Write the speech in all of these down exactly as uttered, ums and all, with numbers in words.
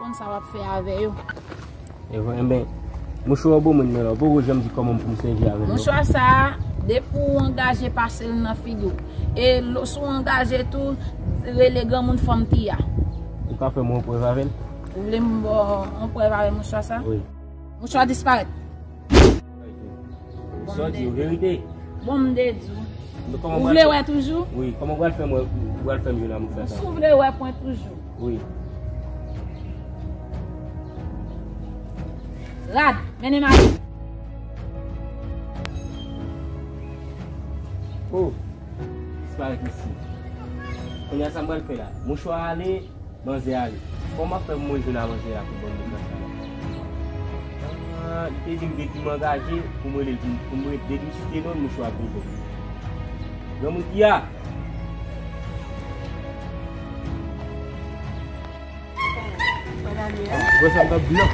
Konn sa w ap fè avè yo. E vre, enben, mouchwa w bon moun nan la, ou poko janm di kòman pou m sèvi avè l non. Mouchwa sa a, depi w angaje pase l nan figi w. E lo-, si w angaje tou, rele granmoun fanm Tia. Ou ka fè mwen yon prèv avè l? Ou vle m ba w yon prèv avè mouchwa sa? Wi. Mouchwa disparèt. Sa w di yo verite? Bon, m te di w. Ou vle wè toujou? Wi, kòman w pral fè m wè, w pral fè m jwenn ak mouchwa sa? Si w vle wè pwen toujou. Wi. Rad, mennen m ale. Oh, disparèt isi. Kounye a sa m pral fè la? Mouchwa ale, manzè ale. Kòman fè mwen jwenn a manzè a pou ban m mouchwa sa la? Ah, li te di m depi m angaje, pou m rele, pou m, pou m rele, depi m site non l, mouchwa ap vin pou mwen. Granmoun Tia! Mwen sa m t ap di la.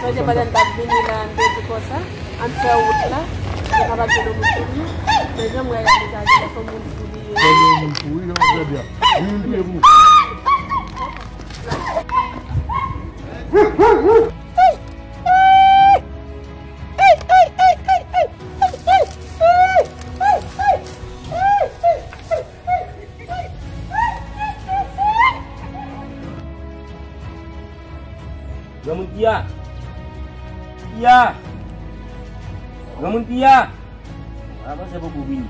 Sonje pandan n t ap vini la, n te di konsa, ann fè wout la, nou kapab jwenn yon moun pou nou. Men jan m wè y ap degaje la, fò moun pou li ye. Fò yon moun pou, wi, jan w ap fè byen. Yon moun pou ye pou. Granmoun Tia! Tia! Granmoun Tia! Avanse poko vini.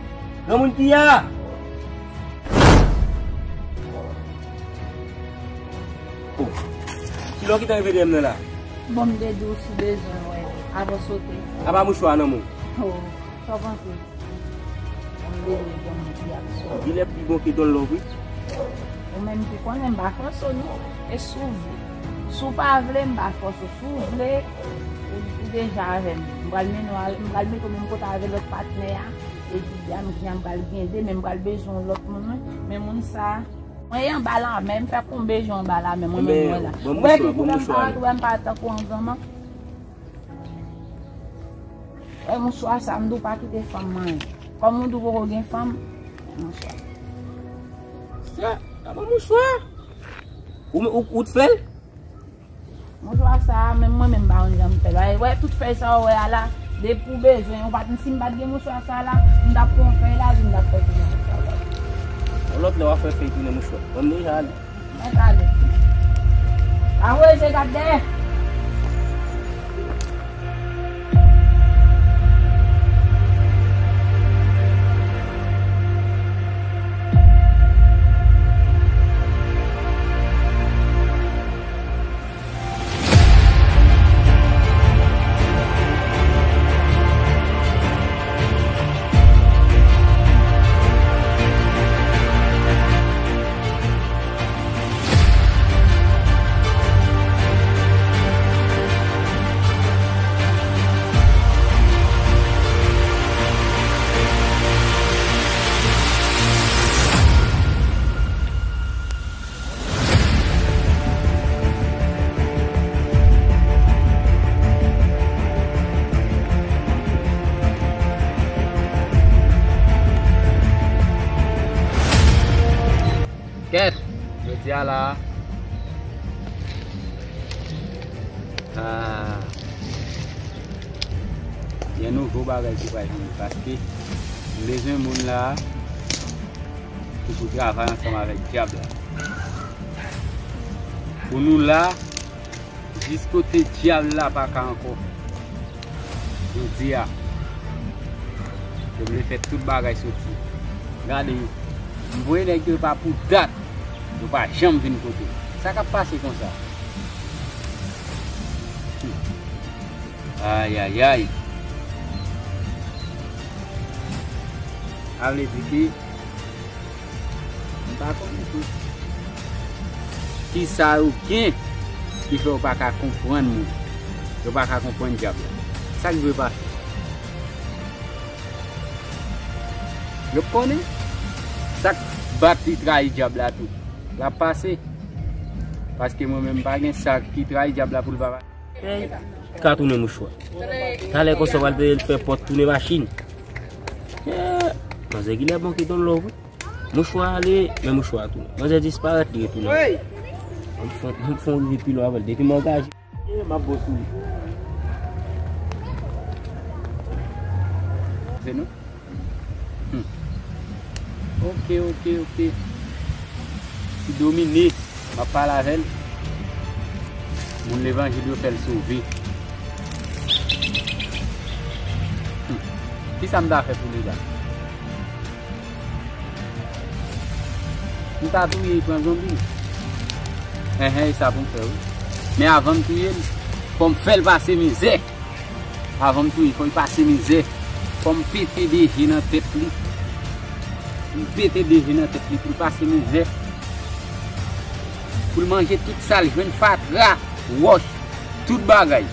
Granmoun Tia! Oh. Kilè w ki t rive dèyè m nan la? Bon, m te di w si w bezwen wè, avan w sote. Apa mouchwa nan men w? Oh, sa w panse? Yon bebe bon Dye ap sove. Genlè pi bon ke Don Love, wi. Ou menm ki konnen m pa fè so non. E si w vle, si w pa vle, m pa fòse w. Si w vle, ou, ou deja avè m. M pral mennen w al, m pral mete w menm kote avè lòt patnè a. E di a m, m pral gen de, men m pral bezwen yon lòt moun, wi. Men moun sa, mwen anba lanmè, m fè konbe jou anba lanmè, mwen menm mwen la. Ou wè ki koulè m parèt, ou wè m parèt tankou yon granman. E mouchwa sa, m di w pa kite fanm manyen. Kòm ou di w poko gen fanm, mouchwa. Sa, sa bon mouchwa. Ou, ou, ou t fè l? Mouchwa sa, menm mwen menm m pa konn jan m fè l. Wè, tout fèy sa w wè a la, depi w bezwen, ou pa t, si m pa t gen mouchwa sa la, m t ap pran fèy la, m t ap fè tounen mouchwa sa. Yon lòt lè w ap fè fèy tounen mouchwa. Bon, m deja ale. Mwen prale. Pa voye je gad dèyè. Kèt, jodi a la, ah, gen nouvo bagay ki pral vini, paske m bezwen moun la ki pou travay ansanm avèk dyab la. Pou nou la, jis kote dyab la pa ka ankò. Jodi a, yo vle fè tout bagay soti. Gade yo. M voye nèg yo pa pou dat. Yo pa janm vin kote m. Sa k ap pase konsa? Ayayay. A vle di ke m pa konnen tou. Kisa yo gen ki fè yo pa ka konprann moun? Yo pa ka konprann dyab la. Sa k dwe pase? Yo konnen sa k bat li trayi dyab la tou. L ap pase. Paske mwen menm m pa gen sa ki trayi dyab la pou l pa pase. Ka tounen mouchwa. Talè konsa w al fè pòt tounen machin. Eh, manzè genlè bon ki Don Love, wi. Mouchwa ale, men mouchwa a tounen. Manzè disparèt, li retounen. Wi. Fò, fò rive pi lwen avè l. Depi m angaje. E, m ap bo sou li. Se nou? Hmm. Ok, ok, ok. Ti Domine, m ap pale avè l. Moun levanjil yo fè l sove. Hmm. Kisa m ta fè pou li la? M ta touye l pran zonbi. Enhen, e sa pou m fè, wi. Men avan m touye l, fò m fè l pase mizè. Avan m touye, fò l pase mizè. Fò m pete de je nan tèt li. M pete de je nan tèt li pou l pase mizè. Pou l manje tout sa l jwenn, fatra, wòch, tout bagay.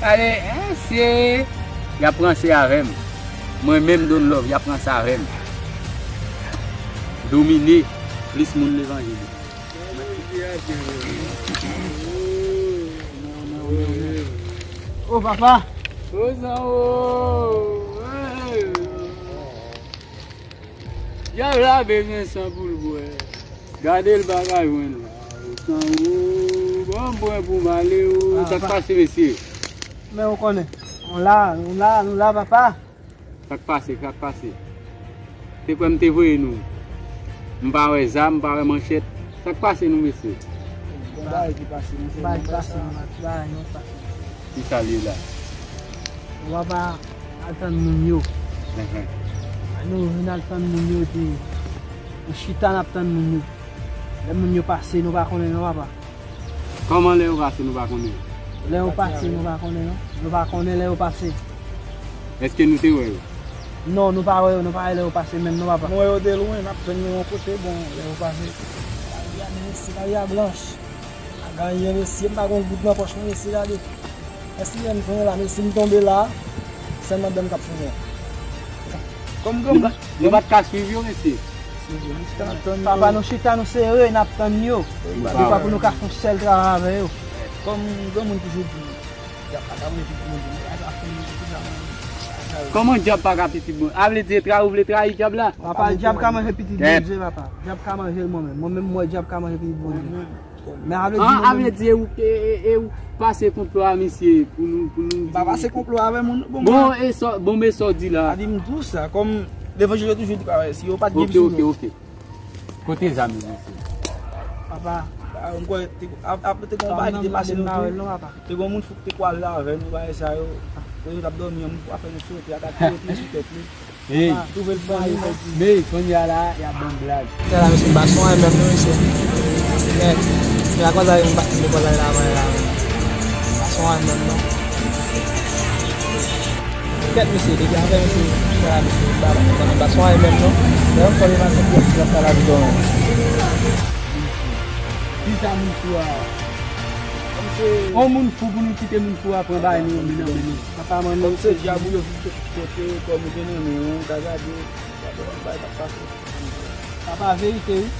Ale, eh, se, y ap ranse avè m. Mwen menm Don Love, y ap ranse avè m. Domine, plis moun levanjil. O papa! O zanwo! Dyab la bezwen san pou l bwè. Gade l pa ka jwenn la. O zanwo, ban m bwè pou m ale o. Sa k pase, mesye? Men ou konnen, nou la, nou la, nou la, papa. Sa k pase, sa k pase? Te kwè m te voye nou. M pa wè zam, m pa wè manchèt. Sa k pase nou, mesye? Gon bagay ki pase, mesye. Bagay ki pase, non, papa, bagay non pase. Ki sa l ye la? Ou pa al tann moun yo. Enhen. Nou vin al tann moun yo, epi nou chita n ap tann moun yo. Lè moun yo pase, nou pa konnen non, papa. Kòman lè yo pase, nou pa konnen? Lè yo pase, nou pa konnen non. Nou pa konnen lè yo pase. Èske nou te wè yo? Non, nou pa wè yo, nou pa wè lè yo pase menm non, papa. Nou wè yo de lwen, n ap tann yo yon kote, bon, lè yo pase. Gade mesye, gade a blanch. Gade mesye, m pa gon goud nan pòch mwen, mesye, gade. Èske lè m konnen la, mesye, m tonbe la, sèlman dan m k ap founen. Kòm granmoun. Nou pa t ka swiv yo, mesye? Papa, nou chita, nou sere, n ap tann yo. Defwa pou nou ka fè yon sèl travay avè yo. Kòm granmoun toujou di, dyab pa ka manje pitit Bondye, men sa fini, se sa, men sa yo. Kòman dyab pa ka pitit Bondye? A vle di, e trayi ou vle trayi dyab la? Papa, dyab ka manje pitit Bondye, papa. Dyab ka manje l, mwen menm. Mwen menm, m wè dyab ka manje pitit Bondye. Men a vle di, a vle di, e ou, e, e, e ou pase konplo a misye pou nou, pou nou. M pa pase konplo avè moun, bon, bon, e sa, bon, men sa w di la. A di m tou sa, kòm levanjil yo toujou di, pa, si yo pa t gen pitit. Ok, ok, ok. Kote zam yo, mesye? Papa. A, m kwè, te, ap, ap, te gon bagay ki te pase nou tou. Te gon moun fouk te kwaze avè nou, bagay sa yo. Kote yo t ap dòmi an, moun fouk ap fè nou sote, atake yo, tire sou tèt li. Ey. Men kounye a la, y ap ban m blag. Tè la, mesye, m pa sonje menm non, mesye. Nèt. Men a kòz a yo, m pa, m pa kòz a yo la, la. M pa sonje menm non. Kèt, mesye, depi avè mesye, tè la, mesye, m pa, m pa, m pa sonje menm non. Lè yon fò yo pa soti, yo ap fè lavi dòmi. Kisa moun fou a? On moun fou pou nou kite moun fou a pran bagay nou nan men nou. Papa, manman, kòm se dyab ou yo vin kote, kòm ou gen nan men ou, ka gade, gade yon bagay k ap pase. Papa, verite, wi.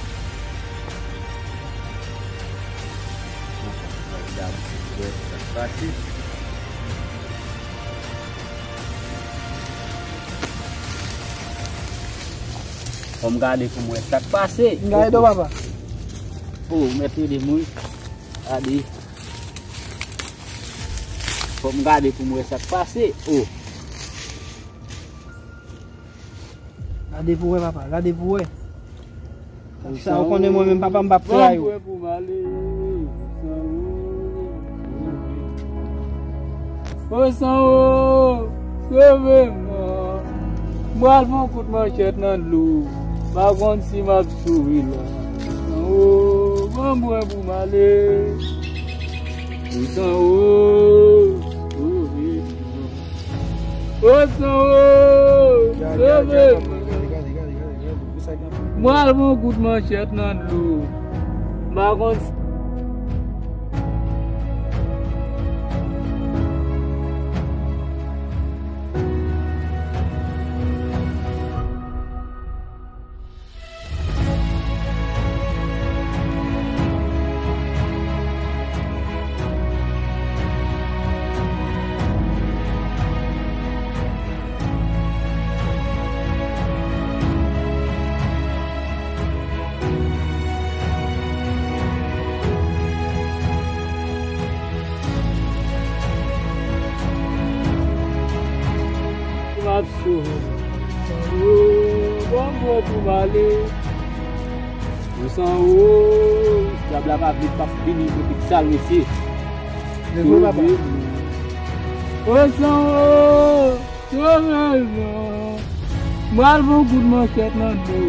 Fò m gade pou m wè sa k pase. M gade do papa. O, mèt ede mwen. Gade. Fò m gade pou m wè sa k pase. O. Gade pou wè, papa. Gade pou wè. Sa, ou konnen mwen menm, papa, m p ap trayi w. O Sanwo, sove m non. M pral fè yon kout manchèt nan dlo. M pa konn si m ap souri la. O Sanwo, ban m bwè pou m ale. O Sanwo, sove m non. O Sanwo, sove m. M pral fè yon kout manchèt nan dlo. M pa konn si San wo, ban m bwè pou m ale. San wo, dyab la pa vle, p ap vini lopital, mesye. Sove m. O san wo, sove m non. M pral pran kout manchèt nan dlo.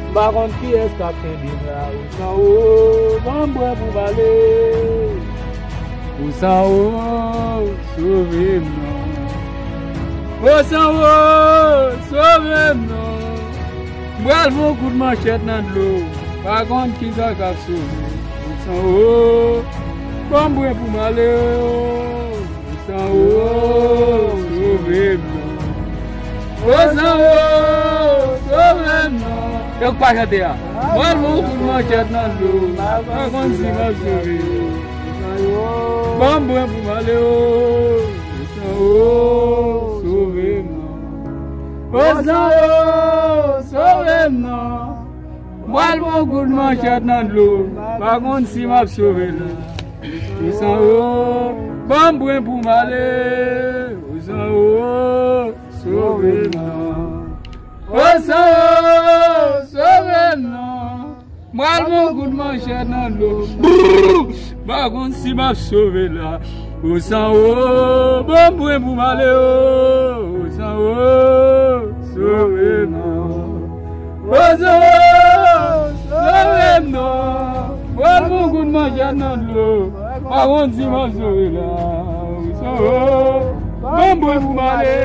M pa konn kiyès k ap kenbe m la. O san wo, ban m bwè pou m ale. O san wo, sove m non. O san wo, sove m non. M pral pran kout manchèt nan dlo. Pa konn kisa k ap sove. O san wo, ban m bwè pou m ale o. O san wo, sove m non. O san wo, sove m non. Yo k pa chante a. Mwen mou kout manchèt nan dlo. Pa konn si m ap sove. Ban m bwè pou m ale o. O san wo, sove m non. O san wo, sove m non. Mwen mou kout manchèt nan dlo. Pa konn si m ap sove la. O san wo, ban m bwè pou m ale. O san wo, sove m non. O san wo, sove m non. Mwen mou kout manchèt nan dlo. Brrr! Pa konn si m ap sove la. O san wo, ban m bwè pou m ale o. O san wo, sove m non. O san wo, sove m non. Mwen mou kout manchèt nan dlo. Pa konn si m ap sove la. O san wo, ban m bwè pou m ale.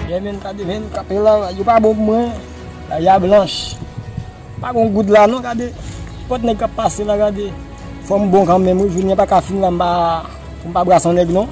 Gen menm gade menm kanpe la, yo pa bon pou mwen. Lari a blanch. Pa gon goud la non, gade. Nenpòt nèg k ap pase la, gade. Fò m bon kanmenm wi, jounen an pa ka fin la, m pa, pou m pa brase yon nèg non.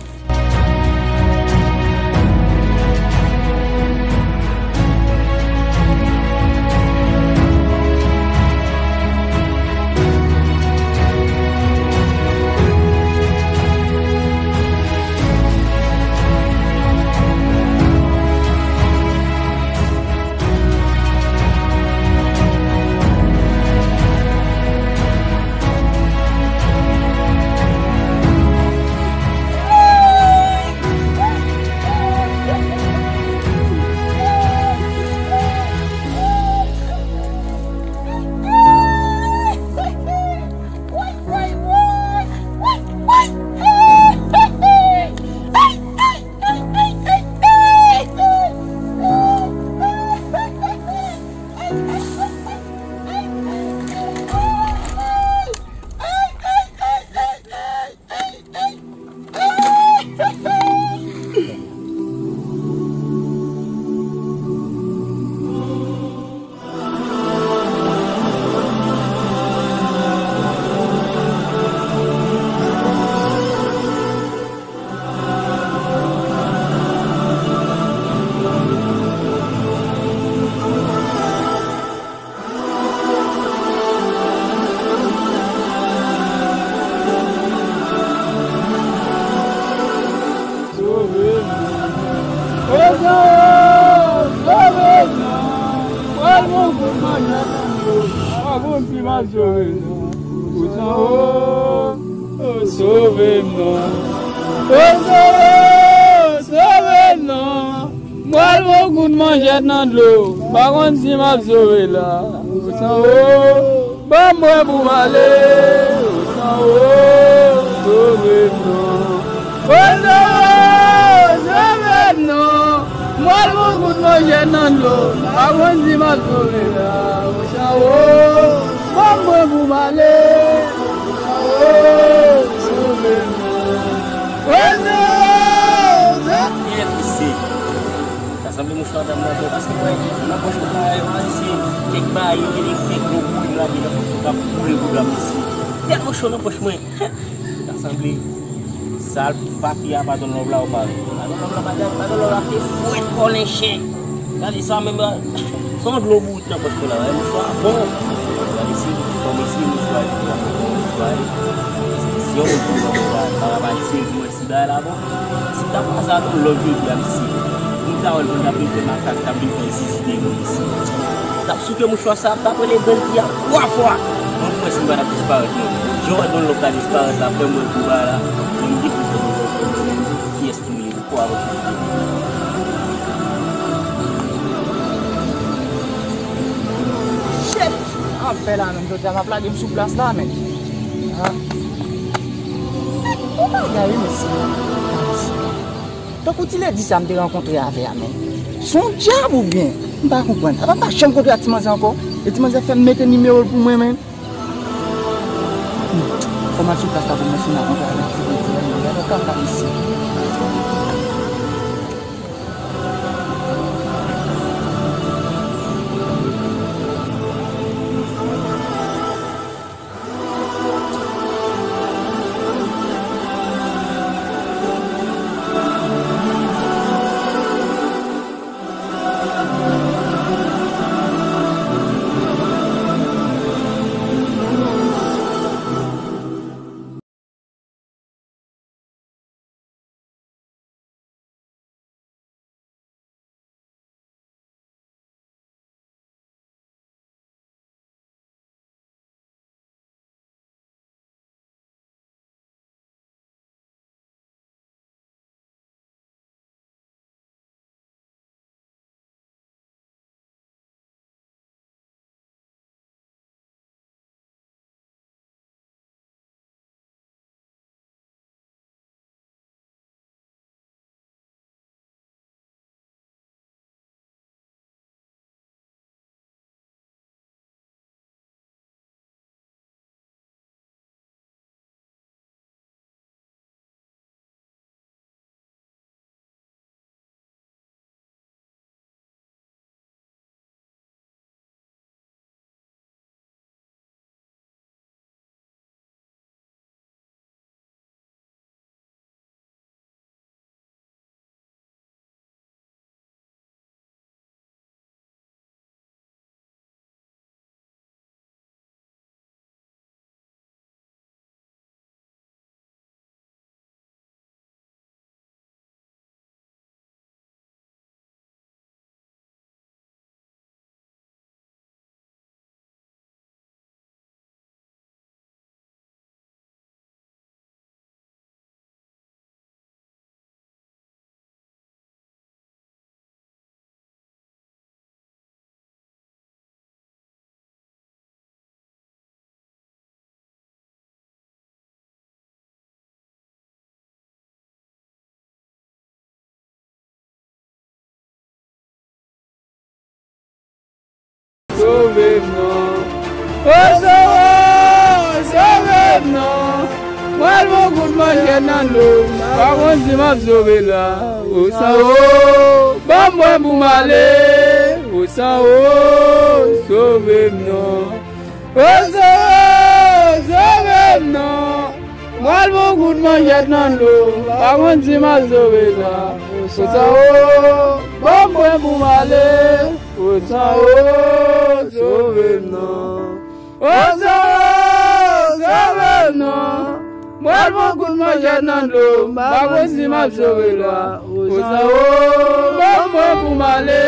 Sove m non. O san wo, sove m non. Pral mou kout manchèt nan dlo. Pa konn si m ap sove non. O san wo, sove m non. O san wo, sove m non. M pral pran kout manchèt nan dlo. Pa konn si m ap sove la. O san wo, ban m bwè pou m ale. O san wo, sove m non. O san wo, sove m non. M pral pran kout manchèt nan dlo. Pa konn si m ap sove la. O san wo, ban m bwè pou m ale. O san wo, sove m non. O san wo, sove m non. Sanble mouchwa dam nan bon, paske mwen, nan pòch mwen la, yo al se kèk bagay, yo gen kèk gwo boul la, gen nan pòch mwen k ap boule boul la, mesye. Tèlman cho nan pòch mwen. Ta sanble, sal, papi a pa Don Love la, ou pa wè. Pa Don Love la, pa Don, pa Don Love la, te fwèt kòlè chen. Gade sa menm, se yon dlo bourik nan pòch mwen la, wè, mouchwa bon. Gade si, kòm si mouchwa, mouchwa, mouchwa, si yon moun pou mwen, pa, pa, pa, si mwen, si bagay la bon. Si ta pa sa, Don Love jodi a, mesye. Moun ta wè l, moun ta vin fè makak, ta vin fè zizi de moun, mesye. T ap souke mouchwa sa, t ap rele grann fi a twa fwa. Mwen kwè si m pa t ap disparèt, non. Jan w wè Don Love ta disparèt la, fè m wè pou bagay la, mwen m gen pou fè Don Love, kiyès ki rele pou avè. Shit! Anfè la menm, jodi a m ap lage m sou plas la, men. Ah. Bon bagay, wi, mesye. Tankou ti ledi sa m te rankontre avè a, men. Se yon dyab oubyen? M pa konprann. Apa m pa janm kontre ak ti manzè ankò? E ti manzè fè m mete nimewo l pou mwen, men. Fò m al sou plas la pou mwen si m rakontre avè l. Gade kaka isi. Sove m non. O Zoro, sove m non. Mwen al bon kout manchèt nan dlo. Pa konn si m ap sove la. O Sanwo, ban m bwè pou m ale. O Sanwo, sove m non. O Sanwo, sove m non. Mwen al bon kout manchèt nan dlo. Pa konn si m ap sove la. O Sanwo, ban m bwè pou m ale. O Sanwo, sove m non. O Sanwo, sove m non. Mwen al bon kout manchèt nan dlo. Pa konn si m ap sove la. O Sanwo, ban m bwè pou m ale.